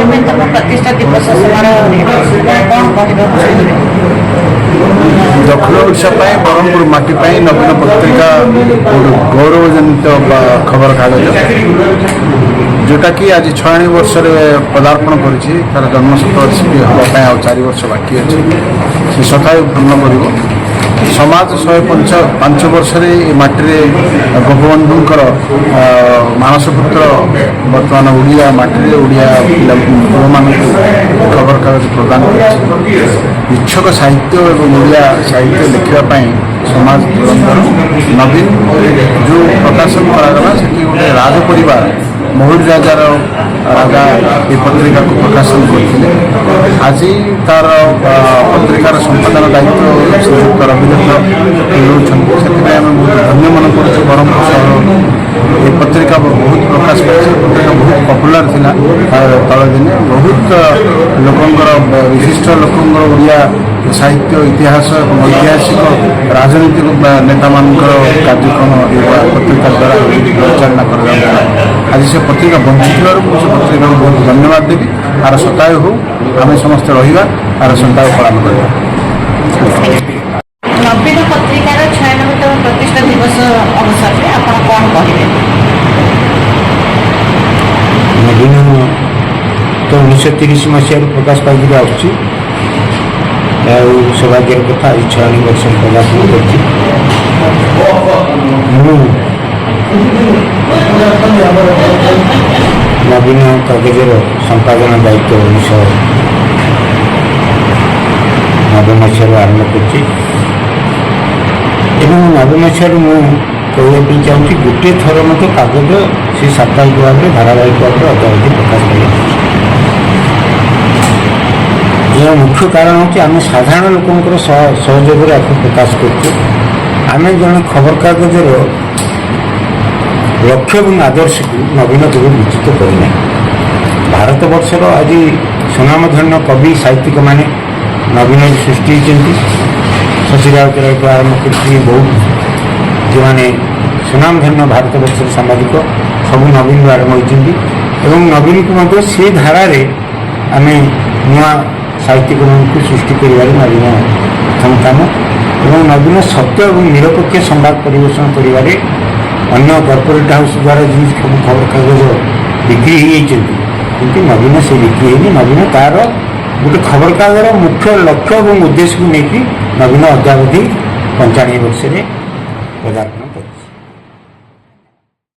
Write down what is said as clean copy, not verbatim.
96ତମ ପ୍ରତିଷ୍ଠା ଦିବସ ସମାରୋହରେ ଆପଣ କ'ଣ କହିବାକୁ ଚାହିଁବେ? ଦକ୍ଷିଣ ଓଡ଼ିଶା ପାଇଁ, ବ୍ରହ୍ମପୁର ମାଟି ପାଇଁ ନବୀନ ପତ୍ରିକା ଗୋଟେ ଗୌରବଜନିତ ଖବରକାଗଜ, ଯେଉଁଟାକି ଆଜି 96 ବର୍ଷରେ ପଦାର୍ପଣ କରିଛି। ତାର ଜନ୍ମ ଶତବାର୍ଷିକୀ ହେବା ପାଇଁ ଆଉ 4 ବର୍ଷ ବାକି ଅଛି। ସେ ଶତାୟୁ ପୂର୍ଣ୍ଣ କରିବ। ସମାଜ 105 ବର୍ଷରେ ଏ ମାଟିରେ ଗୋପବନ୍ଧୁଙ୍କର ମାନସପୁତ୍ର ବର୍ତ୍ତମାନ ଓଡ଼ିଆ ମାଟିରେ ଓଡ଼ିଆ ପିଲା ପୁଅମାନଙ୍କୁ ଖବରକାଗଜ ପ୍ରଦାନ କରିଛି। ନିଚ୍ଛକ ସାହିତ୍ୟ ଏବଂ ଓଡ଼ିଆ ସାହିତ୍ୟ ଲେଖିବା ପାଇଁ ସମାଜ ଧୁରନ୍ଧର ନବୀନ ଯେଉଁ ପ୍ରକାଶନ କରାଗଲା, ସେଠି ଗୋଟେ ରାଜ ପରିବାର, ମହୁରୀ ରାଜାର ରାଜା ଏ ପତ୍ରିକାକୁ ପ୍ରକାଶନ କରିଥିଲେ। ଆଜି ତାର ପତ୍ରିକାର ସମ୍ପାଦନ ଦାୟିତ୍ୱ ଶ୍ରୀଯୁକ୍ତ ରବିଦତ୍ତ ତୁଲାଉଛନ୍ତି। ସେଥିପାଇଁ ଆମେ ବହୁତ ଧନ୍ୟ ମନେ କରୁଛୁ। ବ୍ରହ୍ମପୁର ସହର ଏ ପତ୍ରିକା ବହୁତ ପ୍ରକାଶ ପାଇଛି। ପତ୍ରିକା ବହୁତ ପପୁଲାର ଥିଲା ତଳ ଦିନେ। ବହୁତ ଲୋକଙ୍କର, ବିଶିଷ୍ଟ ଲୋକଙ୍କର, ଓଡ଼ିଆ ସାହିତ୍ୟ, ଇତିହାସ ଏବଂ ଐତିହାସିକ ରାଜନୈତିକ ନେତାମାନଙ୍କର କାର୍ଯ୍ୟକ୍ରମ ଏ ପତ୍ରିକା ଦ୍ୱାରା ପରିଚାଳନା କରାଯାଉଥିଲା। ଆଜି ସେ ପତ୍ରିକା ବଞ୍ଚିଥିବାରୁ ମୁଁ ସେ ପତ୍ରିକାକୁ ବହୁତ ଧନ୍ୟବାଦ ଦେବି। ଆର ଶତାୟୁ ହଉ। ଆମେ ସମସ୍ତେ ରହିବା, ଆର ଶତାୟୁ ପାଳନ କରିବା। ନବୀନ ପତ୍ରିକାର 96ତମ ପ୍ରତିଷ୍ଠା ଦିବସ ଅବସରରେ ଆପଣ କ'ଣ କହିବେ? ନବୀନ ତ 1930 ମସିହାରୁ ପ୍ରକାଶ ପାଇକିରି ଆସୁଛି। ଆଉ ସୌଭାଗ୍ୟର କଥା, ଆଜି 96 ବର୍ଷରେ ପଦାର୍ପଣ କରିଛି। ମୁଁ ନବୀନ କାଗଜର ସମ୍ପାଦନା ଦାୟିତ୍ୱ 1990 ମସିହାରୁ ଆରମ୍ଭ କରିଛି ଏବଂ 90 ମସିହାରୁ ମୁଁ କହିବା ପାଇଁ ଚାହୁଁଛି, ଗୋଟିଏ ଥର ମଧ୍ୟ କାଗଜ ସେ ସାପ୍ତାହିକ ଭାବରେ, ଧାରାବାହିକ ଭାବରେ ଅଦ୍ୟାବଧି ପ୍ରକାଶ ପାଇଆସୁଛି। ଏହାର ମୁଖ୍ୟ କାରଣ ହେଉଛି, ଆମେ ସାଧାରଣ ଲୋକଙ୍କର ସହଯୋଗରେ ଆକୁ ପ୍ରକାଶ କରୁଛୁ। ଆମେ ଜଣେ ଖବରକାଗଜର ଲକ୍ଷ୍ୟ ଏବଂ ଆଦର୍ଶକୁ ନବୀନ କେବେ ବିଚ୍ୟୁତ କରିନାହିଁ। ଭାରତବର୍ଷର ଆଜି ସୁନାମଧନ୍ୟ କବି ସାହିତ୍ୟିକମାନେ ନବୀନରେ ସୃଷ୍ଟି ହୋଇଛନ୍ତି। ଶଶୀ ରାଉତରାୟଠୁ ଆରମ୍ଭ କରିକି ବହୁତ ଯେଉଁମାନେ ସୁନାମଧନ୍ୟ ଭାରତବର୍ଷର ସାମ୍ବାଦିକ, ସବୁ ନବୀନରୁ ଆରମ୍ଭ ହୋଇଛନ୍ତି ଏବଂ ନବୀନକୁ ମଧ୍ୟ ସେ ଧାରାରେ ଆମେ ନୂଆ ସାହିତ୍ୟିକମାନଙ୍କୁ ସୃଷ୍ଟି କରିବାରେ ନବୀନ ପ୍ରଥମ କାମ। ଏବଂ ନବୀନ ସତ୍ୟ ଏବଂ ନିରପେକ୍ଷ ସମ୍ବାଦ ପରିବେଷଣ କରିବାରେ ଅନ୍ୟ କର୍ପୋରେଟ୍ ହାଉସ୍ ଦ୍ୱାରା ଯେମିତି ସବୁ ଖବରକାଗଜ ବିକ୍ରି ହେଇଯାଇଛନ୍ତି, କିନ୍ତୁ ନବୀନ ସେ ବିକ୍ରି ହେଇନି। ନବୀନ ତାର ଗୋଟେ ଖବରକାଗଜର ମୁଖ୍ୟ ଲକ୍ଷ୍ୟ ଏବଂ ଉଦ୍ଦେଶ୍ୟକୁ ନେଇକି ନବୀନ ଅଦ୍ୟାବଧି 95 ବର୍ଷରେ ପଦାର୍ପଣ କରିଛି।